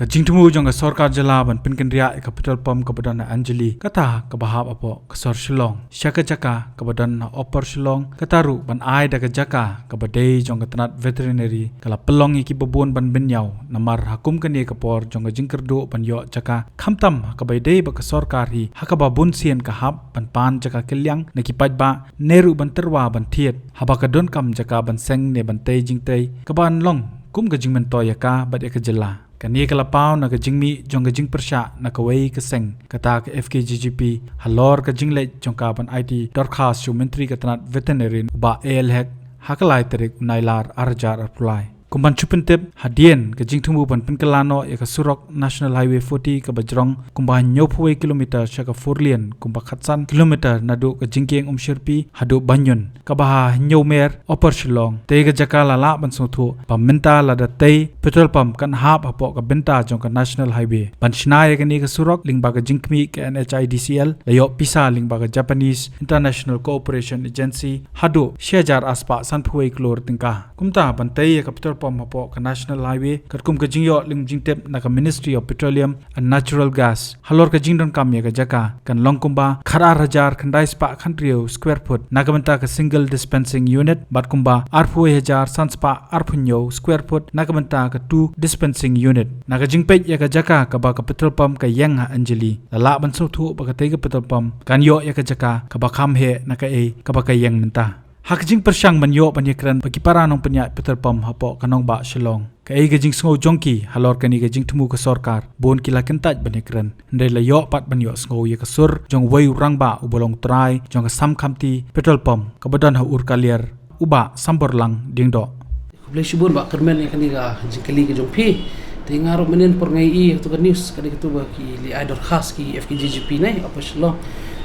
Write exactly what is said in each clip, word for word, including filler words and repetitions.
Ka jingthmu jong ka sorkar jylla ban pynkynriah ïa ka petrol pump kaba don ha Anjali, kata kaba hap hapoh ka sor Shillong, sha ka jaka kaba don ha Upper Shillong, kata ruh ban ai da ka jaka kaba dei jong ka tnat veterinary, ka la pynlong ïa kiba bun ban bynñiaw, namar ha kum kane ka por jong ka jingkyrduh ban ïoh jaka, khamtam ha kaba dei bad ka sorkar hi, ha kaba bun sien ka hap ban pan jaka kylliang na ki paidbah, ne ruh ban tyrwa ban thied, haba ka donkam jaka ban seng ne ban tei jingtei, kaba yn long kum ka jingmyntoi ïa ka bad ïa ka jylla. Kane ka la paw na ka jingmih jong ka jingpyrshah na kawei ka seng, kata ka F K G G P, halor ka jingleit jong ka ban aiti dorkhas sha u Myntri ka tnat veterinary, u Bah A L Hek, ha ka lai tarik u Nailar ar hajar arphew lai. Kum ban shu pyntip, hadien ka jingthmu ban pynkylla noh ïa ka surok National Highway forty kaba jrong kumba hynñiewphew wei kilometer sha ka four lane, kumba khatsan kilometer naduh ka jingkieng Umshyrpi haduh Banyun, kaba ha Hynñiewmer, Upper Shillong. Te ka jaka la lah ban sngewthuh ba mynta lada tei petrol pump kan hap hapoh ka bynta jong ka National Highway. Ban shna ïa kane ka surok lyngba ka jingkhmih ka N H I D C L, la ïoh pisa lyngba ka Japanese International Cooperation Agency haduh shi hajar ar spah sanphew wei klur tyngka. Kumta, ban tei ïa ka petrol pump hapoh ka National Highway, katkum ka jingïoh lyngba jingtip na ka Ministry of Petroleum and Natural Gas, halor ka jingdonkam ïa ka jaka, kan long kumba khatar hajar khyndai spah khathynriew square foot na ka bynta ka single dispensing unit, bad kumba arphew wei hajar san spah arphew hynñiew square foot na ka bynta ka two dispensing unit. Na ka jingpeit ïa ka jaka kaba ka petrol pump ka ïeng ha Anjali, la lah ban sngewthuh ba katei ka petrol pump kan ïoh ïa ka jaka kaba kham heh na kaei kaba ka ïeng mynta. Ha ka jingpyrshang ban ïoh ban ïakren bad ki para nongpynïaid petrol pump hapoh ka nongbah Shillong, kaei ka jingsngew jong ki halor kane ka jingthmu ka sorkar, bun ki la kyntait ban ïakren. Hynrei la ïoh pat ban ïohsngew ïa ka sur jong uwei u rangbah uba long trai jong ka Sam Khamti petrol pump kaba don ha Urkaliar, u Bah Samborlang Diengdoh. Khublei shibun Bah Kyrmen ïa kane ka jingkylli ka jong phi. Te nga ruh mynnin por nga ïohi ïa katu ka news, ka dei katu ba ki la ai dorkhas ki F K G G P ne, Upper Shillong,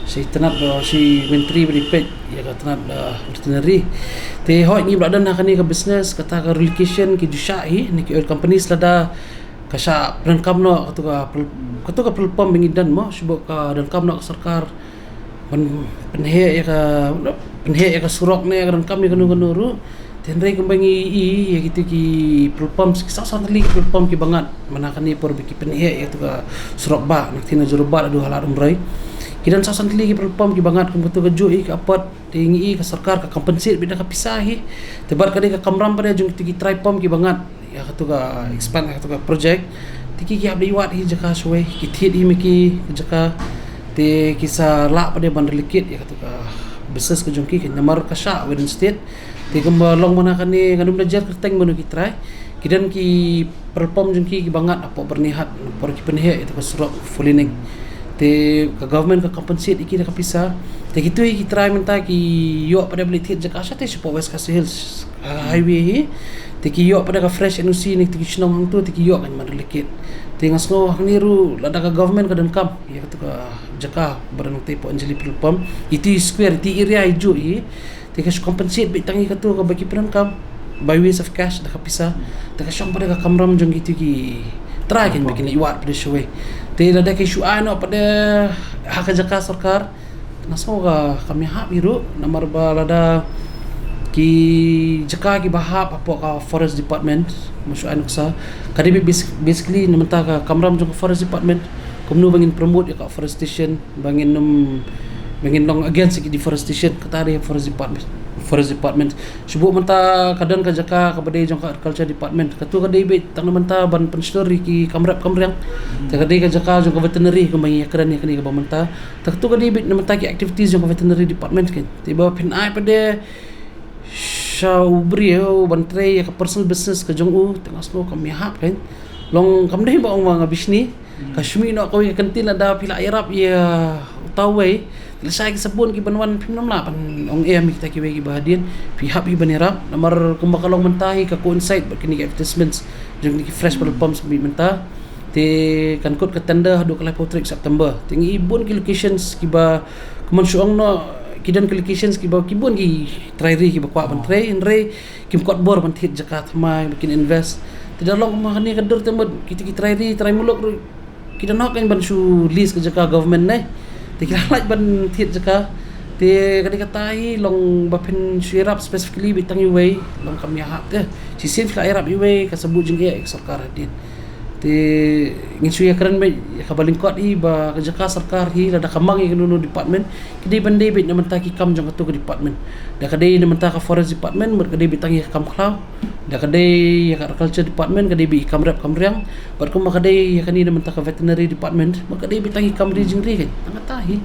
sha i tnat ba, sha i Myntri ba dei peit ïa ka tnat, eh, veterinary. Te hooid, ngi ba la don ha kane ka business, kata ka relocation ki ju shah hi na ki oil companies lada ka shah pyndonkam noh katu ka pel-, katu ka petrol pump ba ngi don mo, shu ba ka donkam noh ka sorkar ban pynheh ïa ka, pynheh ïa ka surok ne ïa ka donkam ïa kano kano ruh. Te hynrei kumba ngi ïohi ïa kitu ki petrol pump, ki saw san tylli ki petrol pump kiba ngat, mynta kane por ba ki pynheh ïa katu ka surok bah, na ka ktien Jowai bad haduh ha Lad Umroi. Ki don saw san tylli ki petrol pump kiba ngat kum katu kajuh hi, ka apot, te ngi ïohi ka sorkar ka compensate beit da ka pisa hi. Te bad ka dei ka kamram pat de jong kitu ki trai pump kiba ngat ïa katu ka expand ïa katu ka project. Te ki, ki hap da ïwad hi jaka shawei, ki thied hi ma ki jaka. Te ki sa lah pat de ban relocate ïa katu ka business ka jong ki, ka namar ka shah within state. Te kumba long mynta kane, ngam da jer kyrteng mano ki trai. Ki don ki petrol pump jong ki kiba ngat hapoh Byrnihat, por ki pynheh ïa katu ka surok four laning. Te ka government ka compensate ïa ki da ka pisa. Te kitu hi ki trai mynta ki ïoh pat de ban leit thied jaka shatei shapoh West Khasi Hills, ah, highway hi. Te ki ïoh pat de ka fresh N O C na kitu ki shnong hangtu, te ki ïoh kan ban relocate. Te nga sngew hangne ruh lada ka government ka donkam ïa katu ka jaka ba don tei hapoh Anjali petrol pump, iti square, iti area hi juh hi. Te ka shu compensate beit tang ïa katu kaba ki pyndonkam by ways of cash da ka pisa. Te ka shong pat de ka kamram jong kitu ki trai kan ba kin ïwad pat de shawei. Te lada ki shu ai noh pat de ha ka jaka sorkar, nga sngew ka kam ïahap hi ruh, namar ba lada ki jaka kiba hap hapoh ka forest department, ma shu ai nuksa, ka dei beit bas-, basically na mynta ka kamram jong ka forest department, kumno ba ngin promote ïa ka forestation, ba ngin ym, ba ngin long against ki deforestation, kata dei forest department, forest department. Shu ba mynta ka don ka jaka kaba dei jong ka agriculture department, katu ka dei beit tang na mynta ban pynshlur ïa ki kam rep kam riang. Te ka dei ka jaka jong ka veterinary kumba ngi ïakren ïa kane kaba mynta. Te katu ka dei beit na mynta ki activities jong ka veterinary department kan. Te ba phin ai pat de sha u briew ban trei ïa ka personal business ka jong u, te nga sngew kam ïahap kan. Long kam dei ba ong ma nga bishni. Ka shu mih noh kawei ka kyntien lada phi la ïarap ïa uta uwei. Lashai ki sa bun kiban wan, phim nym lah ban ong em ïa kita kiwei kiba hadien. Phi hap hi ban ïarap, namar kumba ka long mynta hi ka coincide bad kine ki advertisements jong kine ki fresh petrol pumps ba mih mynta. Te kan kut ka tender haduh ka laiphew tarik September. Te ngi i bun ki locations kiba, kumba shu ong noh, ki don ki locations kiba, ki bun ki trai ri kiba kwah ban trei, hynrei kim kot bor ban thied jaka thymmai ba kin invest. Te da long kumba kane ka dur te mut kita ki trai ri, trai muluk ruh ki don hok kan ban shu lease ka jaka government ne. Te ki la lait ban thied jaka. Te ka dei kata hi long ba phin shu ïarap specifically beit tang iwei, long kam ïahap te. Shisien phi la ïarap iwei ka sa buh jingeh ïa ka sorkar hadien. Te ngin shu ïa kren beit ïa kaba lyngkot hi ba ka jaka sorkar hi lada ka mang ïa kano kano department, ka dei ban dei beit na bynta ki kam jong kato ka department. Da ka dei na bynta ka forest department, bad ka dei beit tang ïa ka kam khlaw. Da ka dei ïa ka agriculture department, ka dei beit ïa ka kam rep kam riang. Bad kumba ka dei ïa kane na bynta ka veterinary department, bad ka dei beit tang ïa ka kam ri jingri kan. Tang kata hi.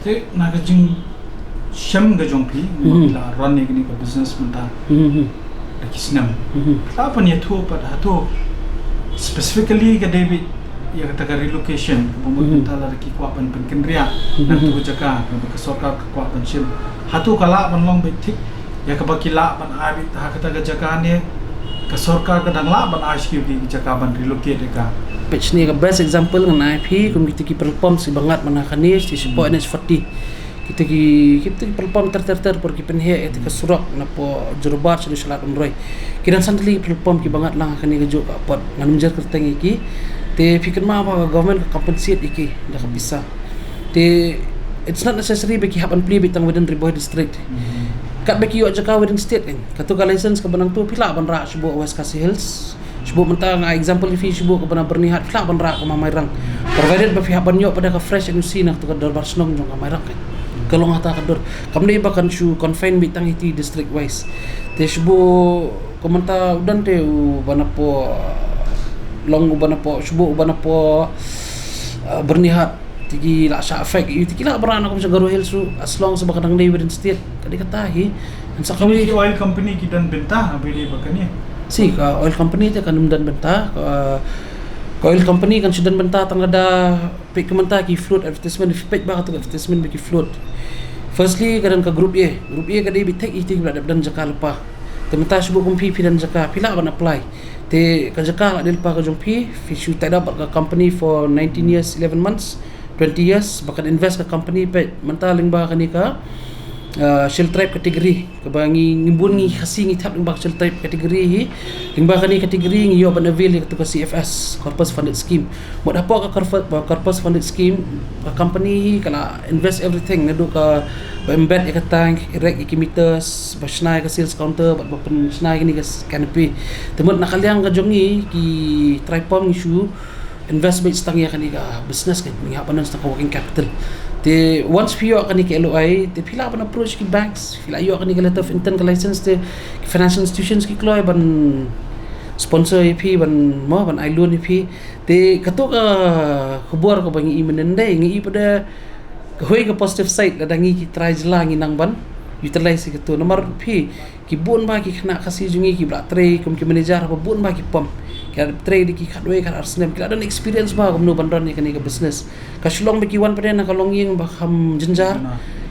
Te na ka jingshem ka jong phi, Mhm. la run ïa kane ka business mynta Mhm. da ki snem. Mhm. La pynïathuh pat hato specifically ka dei beit ïa kata ka relocation, ka bym Mhm. mynta la da ki kwah ban pynkynriah Mhm. na tu ka jaka, ka sorkar ka kwah ban shim. Hato ka lah ban long beit thik ïa kaba ki lah ban ai beit ha kata ka jaka ne ka sorkar ka dang lah ban ai sha ki ki jaka ban relocate ïa ka. Peit shane ka best example ngan ai phi kum kita ki petrol pump shi ba ngat man ha kane shi shi po N H forty. Kita ki kita ki petrol pump ter ter ter por ki pynheh ïa ka surok na po Jorabat sha Shalad Umroi. Ki dang san tylli ki petrol pump ki ba ngat lang ha kane ka juh ka pot ngan ym jer kyrteng ïa ki. Te phi kynmaw ba ka government ka compensate ïa ki da ka pisa. Te it's not necessary ba ki hap ban plie beit tang within Ri Bhoi district. Kat ba ki ïoh jaka within state kan. Kato ka license kaba nangto phi lah ban rah shuh West Khasi Hills. Shuh mynta nga example phi shuh kaba na Byrnihat phi lah ban rah ka ma Mairang. Provided ba phi hap ban ïoh pat da ka fresh N O C na kato ka dorbar shnong jong ka Mairang kan. Ka long hata ka dur. Kam dei ba kan shu confine beit tang ïa ki district wise. Te shuh ka mynta u don te u ba na po long u ba na po shuh u ba na po uh, Byrnihat. Te ki lah shah affect ïa u te ki lah ban rah na kum sha Garo Hills ruh as long sa ba ka dang dei within state. Ka dei kata hi. Ngan sa kawei. Ki oil company ki don bynta ha ba ïadei bad kane? Shi ka oil company te kan ym don bynta. Ka, ka oil company kan shu don bynta tang lada peit ka mynta ki float advertisement, phi peit ba kato ka advertisement ba ki float. Firstly ka don ka group A. Group A ka dei beit thik ïa ki ba la dep don jaka lypa. Te mynta shuh kum phi phi don jaka phi lah ban apply. Te ka jaka la dei lypa ka jong phi, phi shu tied up bad ka company for nineteen years, eleven months, twenty years, ba kan invest ka company peit mynta lyngba kane ka uh, Scheduled Tribe category. Kaba ngi ngi bun ngi Khasi ngi thep lyngba ka Scheduled Tribe category hi. Lyngba kane category ngi ïoh ban avail ïa kato ka C F S, Corpus Funded Scheme. Mut hapoh ka corpus, corpus funded scheme ka company hi ka la invest everything naduh ka ba embed ïa ka tank, erect ïa ki meters, ba shna ïa ka sales counter, bad ba pynshna ïa kane ka s-, canopy. Te mut na ka liang ka jong ngi ki Tripom ngi shu invest beit tang ïa kane ka business kan, ngi hap ban don tang ka working capital. Te once phi ïoh kane ka L O I te phi lah ban approach ki banks, phi lah ïoh kane ka letter of intent ka license te ki financial institutions ki kloi ban sponsor ïa phi ban mo ban ai loan ïa phi. Te kato ka khubor kaba ngi i mynhynnin dei ngi i pat da ka hoi ka positive side lada ngi ki trai jylla ngi nang ban utilize ïa kato namar phi ki bun ba ki khynnah Khasi jong ngi ki ba la trei kum ki manager haba bun ba ki pom. Ki la trei da ki khatwei khatar snem ki la don experience ba kumno ban run ïa kane ka business. Ka shu long ba ki wan pat na ka longïing ba kham jynjar.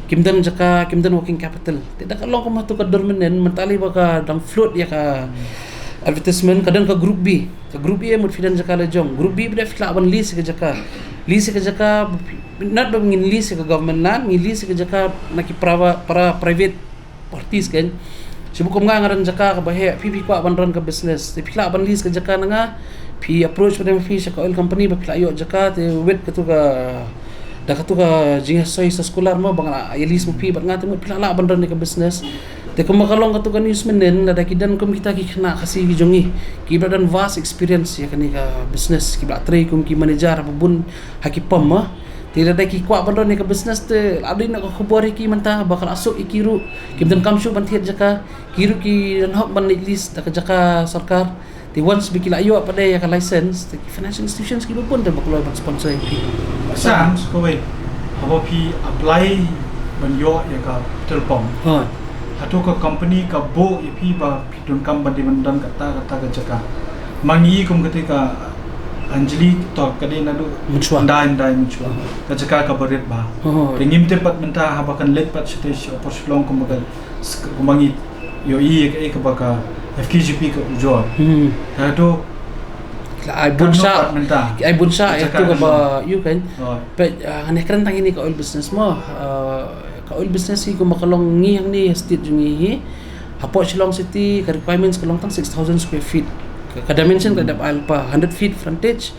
Kim don jaka kim don working capital. Te da ka long kum hato ka dur mynhynnin mynta lei ba ka dang float ïa ka advertisement ka don ka group B. Ka group A mut phi don jaka la jong. Group B ba da phi lah ban lease ka jaka. Lease ka jaka not ba ngin lease ka government land, ngin lease ka jaka na ki para, para private parties kan. Shu kum nga nga don jaka kaba heh, phi phi kwah ban run ka business. Te phi lah ban lease ka jaka na nga, phi approach pat phi sha ka oil company ba phi lah ïoh jaka te wit kato ka da kato ka jingïasoi sa scholar mo ba nga ïa lease mo phi bad nga te mut phi lah lah ban run ka business. Te kumba ka long kato ka news mynhynnin lada ki don kum kita ki khynnah Khasi ki jong ngi ki ba don vast experience ïa kane ka business ki ba trei kum ki manager ba bun ha ki pom mo. Te lada ki kwah ban run ïa ka business te la dei na ka khubor ïa ki mynta ba ka la suk ïa ki ruh kim donkam shuh ban thied jaka ki ruh ki don hok ban leit lease da ka jaka sorkar. Te once ba ki la ïoh pat ïa ka license te ki financial institutions ki ba bun te ba kloi ban sponsor ïa ki. Sam kawei haba phi apply ban ïoh ïa ka petrol pump. Ha. Hato ka company ka buh ïa phi ba phi donkam ban dei ban don kata kata ka jaka. Ma ngi kum kata ka Anjali to ka dei naduh Mynshuwa. Ndai ndai Mynshuwa. Ka jaka ka barit ba. Oh. Te ngim tip pat mynta haba kan leit pat shatei sha Upper Shillong kum ka sk-, kum ngi ïohi ïa ka, ïa ka ba ka F K G P ka ujor. Hmm. Ka to ki la ai bun shah. Ki ai bun shah ïa ka to ka ba ïoh kan. Oh. Peit, ah, ngan kren tang ïa kane ka oil business mo. Ah, ka oil business hi kumba ka long ngi hangne state jong ngi hi. Hapoh Shillong City ka requirements ka long tang six thousand square feet. Ka, ka dimension ka dep ai lypa hundred feet frontage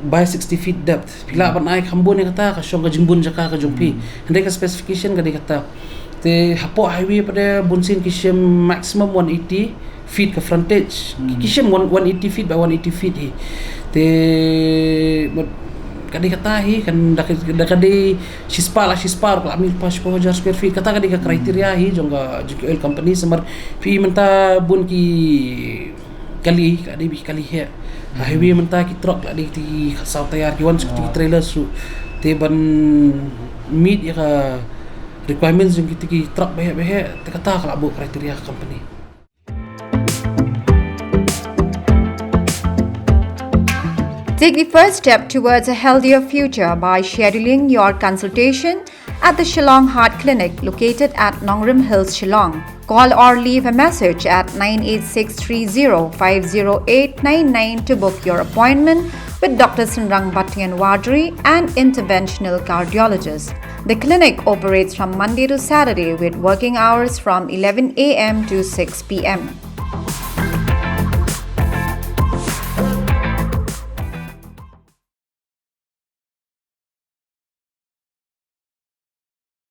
by sixty feet depth. Phi lah ban ai kham bun ïa kata ka shong ka jingbun jaka ka jong phi. Hmm. Hynrei ka specification ka dei kata. Te hapoh highway pat de bun sien ki shim maximum one eighty feet ka frontage. Ki shim one, one eighty feet by one eighty feet hi. Te mut ka dei kata hi kan da ka, da ka dei shispah la shispah, ka la mih lypa shiphew hajar square feet. Kata ka dei ka criteria hi jong ka, jong ki oil company. Namar phi mynta bun ki kali, ka dei bad ki kali heh. Ha highway mynta ki truck la dei ki saw tyre, ki wan sha ki trailer shuh. Te ban meet ïa ka requirements jong kito ki truck ba heh ba heh, te kata ka la buh criteria ka company. Take the first step towards a healthier future by scheduling your consultation at the Shillong Heart Clinic located at Nongrim Hills, Shillong. Call or leave a message at nine eight six three zero five zero eight nine nine to book your appointment with Doctor Synrang Battian Wadri, an interventional cardiologist. The clinic operates from Monday to Saturday with working hours from eleven a m to six p m.